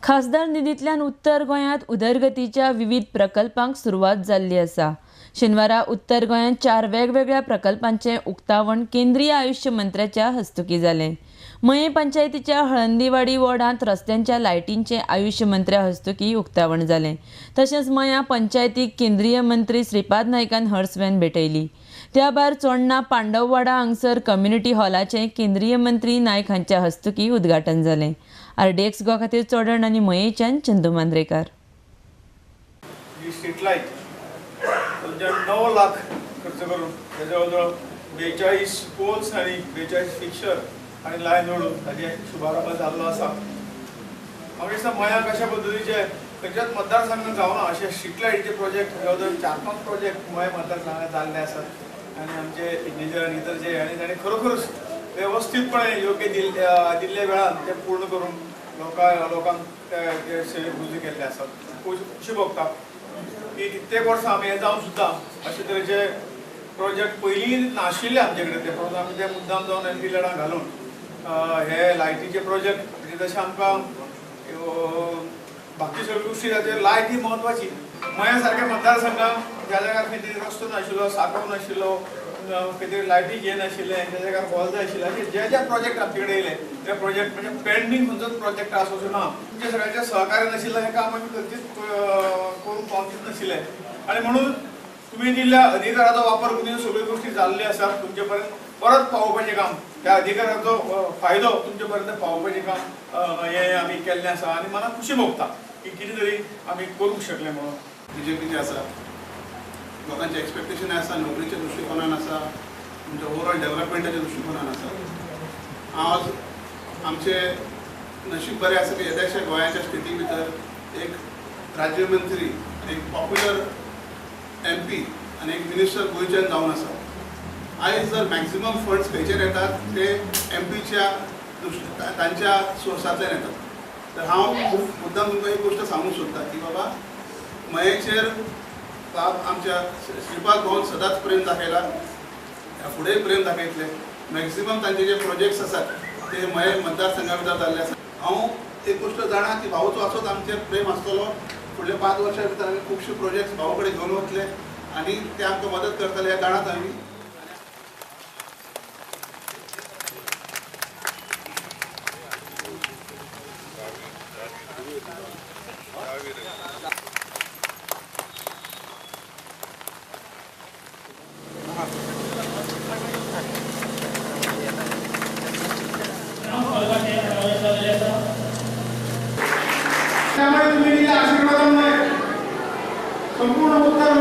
खासदार निधींतल्यान उत्तर गोंयांत उदरगतीच्या विविध प्रकल्पांक सुरवात जाल्ली आसा. शेनवारा उत्तर गोंयांत 4 वेगवेगळ्या प्रकल्पांचें उक्तावण केंद्रीय आयुष्य मंत्र्याच्या हस्तुकीं जालें. मयें पंचायतीच्या हळंदीवाडी वॉर्डांत रस्त्यांच्या लायटींचें आयुष्य मंत्र्या हस्तुकीं उक्तावण जालें. तशेंच मयां पंचायतीक केंद्रीय मंत्री श्रीपाद नायकान हर्स व्हॅन भेटयली. त्या भायर चोडणा पांडववाडा हांगसर कम्युनिटी हॉलाचें केंद्रीय मंत्री नायक हांच्या हस्तुकीं उद्घाटन जालें. आरडीएक्स गोवा खातीर चोडण आनी मयेच्यान चंदू मांद्रेकार. स्ट्रीट लायट 9 लाख खर्च करून जवळ 42 पोल्स आनी 42 फिक्सर आनी लायन जोडून ताजे शुभारंभ जाल्लो आसा. म्हाका दिसता मयांक अशा पद्दतीचे खंयच्याच मतदारसंघात जावना अशे स्ट्रीट लायटीचे प्रोजेक्ट जवळ 4-5 प्रोजेक्ट मये मतदारसंघात जाल्ले आसात आनी आमचे इंजिनियर आनी इतर जे आनी ताणें खरोखरच वेवस्थीतपणे योग्य दिल्ल्या वेळान ते पूर्ण करून लोकांक ते सेवेक रुजू केल्ले आसात. खुशी भोगता की कित्येक वर्सां आमी हें जावन सुद्दां अशे तरेचे प्रोजेक्ट पयलीं नाशिल्ले आमचे कडेन, ते परंतु आमी ते मुद्दाम जावन एम पी लॅडां घालून हे लायटीचे प्रोजेक्ट म्हणजे जशें आमकां बाकी सगळ्यो गोश्टी जाचेर लायट ही म्हत्वाची. मया सारक्या मतदारसंघाक ज्या जाग्यार खंय तरी रस्तो नाशिल्लो, साकोव नाशिल्लो, खंय तरी लायटी घेनाशिल्ले, ज्या जाग्यार हॉल जाय आशिल्ले, अशे जे जे प्रोजेक्ट आमचे कडेन येयले ते प्रोजेक्ट म्हणजे पेंडींग खंयचोच प्रोजेक्ट आसा असो ना. तुमच्या सगळ्यांचे सहकार्य नाशिल्लें हें काम आमी खंयचीच करूंक पावचीच नाशिल्लें आनी म्हणून तुमी दिल्ल्या अधिकाराचो वापर करून सगळ्यो गोश्टी जाल्ल्यो आसात. तुमचे पर्यंत परत पावोवपाचें काम, त्या अधिकाराचो फायदो तुमचे पर्यंत पावोवपाचें काम हें आमी केल्लें आसा आनी मनाक खुशी भोगता की कितें तरी आमी करूंक शकले म्हणून. बीजेपीचे आसा, लोकांचे एक्सपेक्टेशन आसा, नोकरीच्या दृश्टिकोनान आसा, तुमच्या ओवरऑल डेव्हलपमेंटाच्या दृश्टिकोनान आसा. आज आमचे नशीब बरें आसा की येद्याशा गोंयाच्या स्टेटी भितर एक राज्यमंत्री, एक पॉप्युलर एम पी आनी एक मिनिस्टर गोंयच्यान जावन आसा. आयज जर मॅक्सिमम फंड्स खंयचेर येतात ते एम पीच्या तांच्या सोर्सांतल्यान येतात. तर हांव मुद्दाम तुमकां एक गोश्ट सांगूंक सोदतां की बाबा मयेचेर बाब आमच्या श्रीपाद भाऊन सदांच प्रेम दाखयला, ह्या फुडेंय प्रेम दाखयतले. मॅक्सिमम तांचे जे प्रोजेक्ट्स आसात ते मये मतदारसंघा भितर जाल्ले आसात. हांव एक गोश्ट जाणा की भाऊचो असोच आमचेर प्रेम आसतलो. फुडल्या 5 वर्सां भितर आमी खुबशे प्रोजेक्ट्स भाऊ कडेन घेवन वतले आनी ते आमकां मदत करतले हें जाणात आमी. त्यामुळे तुम्ही दिलेल्या आशीर्वादामुळे संपूर्ण उत्तर